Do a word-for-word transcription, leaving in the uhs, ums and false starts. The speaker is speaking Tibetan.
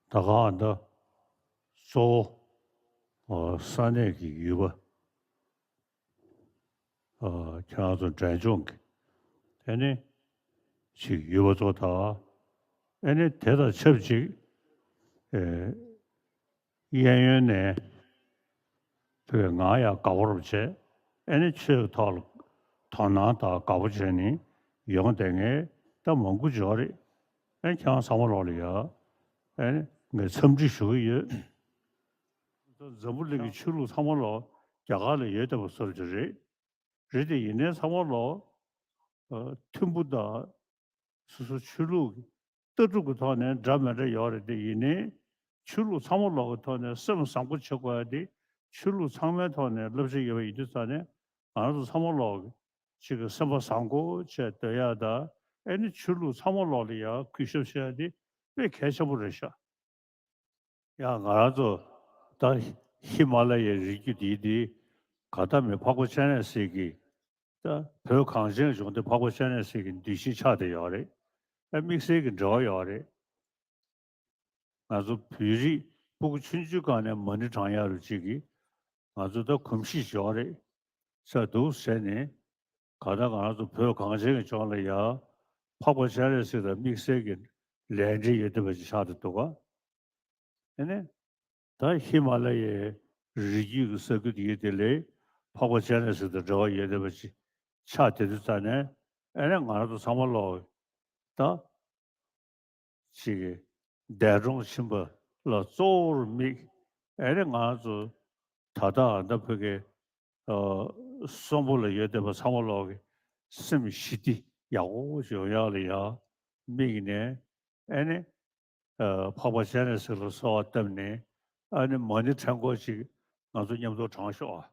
ད་ག་ཨ་ད་གཙོ་བོ་ཨ་ས་གནས་ཀྱི་ཡུལ་པ། ཨ་ཁྱེད་རང་ཚོ་འབྲས་ལྗོངས་ཀྱི་ཨེ་ནི་ཅིག་ཡུལ་པ་ཚོ་དང་། ཨེ་ནི་དེ་དང་ཆབས་ཅིག་ཨེ་གཡས་གཡོན་ནས་བོད་ང་ཡང་དགའ་པོ་རུ་བྱས། ཨེ་ནི་ཆོས་ཀྱི་ཐོག་ལ་དོ་སྣང་དང་དགའ་པོ་བྱས་ནས་ཡོང་བསྡད་མཁན་ད་མང་པོ་ཅིག་ཡོད་རེད། ཨེ་ཁྱེད་རང་ཚང་མ་ལོག་ལ་ཡ་ཨེ་ནི་ངས་འཚམས་འདྲི་ཞུ་གི་ཡོད། འཛམ་བུ་གླིང་གི་ཆོས་ལུགས་ཚང་མ་ལོག་རྒྱ་གར་ལ་ཡོད་བསྡད་པ་བཟོ་འདྲ་རེད། རེད་དེ་ཡིན་ནའི་ཚང་མ་ལོག་ཨ་མཐུན་པོ་དང་། སོ་སོ་ཆོས་ལུགས་ཀྱི་ལྟ་གྲུབ་ཀྱི་ཐོག་ནས་འདྲ་མི་འདྲ་ཡོད་རེད་དེ། ཡིན་ནའི་ཆོས་ལུགས་ཚང་མ་ལོག་གི་ཐོག་ནས་སེམས་བཟང་པོ་བྱེད་དགོས་ཡ་དེ། ཆོས་ལུགས་ཚང་མའི་ཐོག་ནས་བསླབ་བྱ་ཡོད་པ་ཡིན་དུས་ཙང་ནས། ང་རང་ཚོ་ཚང་མ་ལོག་གི་ཅིག་གི་སེམས་པ་བཟང་པོ་བྱས་སྡོད་ཡ་དང་། ཨེ་ནི་ཆོས་ལུགས་ཚང་མ་ལོག་ལ་ཡ་གུས་ཞབས་བྱེད་ཡ་དེ་དཔེ་གལ་ཆེན་པོ་རེད་ཤག་ཡང་ང་རང་ཚོ་ད་ཧི་མ་ལ་ཡའི་རི་རྒྱུད་འདིའི་འདི་ག་ད་མི་འཕགས་པ་སྤྱན་རས་གཟིགས་ཀྱི། ད་བོད་གངས་ཅན་གྱི་ལྗོངས་འདི་འཕགས་པ་སྤྱན་རས་གཟིགས་ཀྱི་གདུལ་ཞིང་ཆགས་བསྡད་ཡོད་རེད། ཨ་དམིགས་བསལ་གྱི་འབྲེལ་བ་ཡོད་རེད། ང་ཚོ་བོད་རིགས་སྤུ་གུ་ཆུང་ཆུང་སྒང་ནས་མ་ཎི་བགྲང་ཡ་རུ་ཅིག་གིས་ང་ཚོ་ད་གོམས་གཤིས་ཡོད་རེད་ས་འདུག་ཟེར་ནས། ག་ད་ང་རང་ཚོ་བོད་གངས་ཅན་གྱི་ལྗོངས་ལ་ཡ་འཕགས་པ་སྤྱན་རས་གཟིགས་དང་དམིགས་བསལ་གྱི་ལས་འབྲེལ་ཡོད་བསྡད་པ་ཅིག་ཆགས་བསྡད་འདུག་ག་ཨེ་ནི། ད་ཧི་མ་ལ་ཡའི་རི་རྒྱུད་ཀྱི་ས་ཁུལ་དེ་ཡོད་དེ་ལས་འཕགས་པ་སྤྱན་རས་གཟིགས་དང་འབྲེལ་བ་ཡོད་བསྡད་པ་ཅིག་ཆགས་བསྡད་དུས་ཙང་ནས། ཨེ་ནི་ང་རང་ཚོ་ཚང་མ་ལོག་ད་ཅིག་གི་འདས་གྲོངས་ཕྱིན་པ་ལ་གཙོ་བོར་དམིགས། ཨེ་ནི་ང་རང་ཚོ་ད་ལྟ་ཨ་ད་བོད་ཀྱི་ཨ་གསོན་པོ་ལ་ཡོད་བསྡད་པ་ཚང་མ་ལོག་གི་སེམས་ཞི་བདེ་ཡག་པོ་ཞིག་ཡོང་ཡག་ལ་ཡ་དམིགས་ནས། ཨེ་ནི། ཨ་འཕགས་པ་སྤྱན་རས་གཟིགས་ལ་གསོལ་བ་བཏབ་ནས། ཨ་ནི་མ་ཎི་ཕྲེང་སྐོར་ཅིག་ང་ཚོ་མཉམ་དུ་བགྲང་ཤོག་ཨ།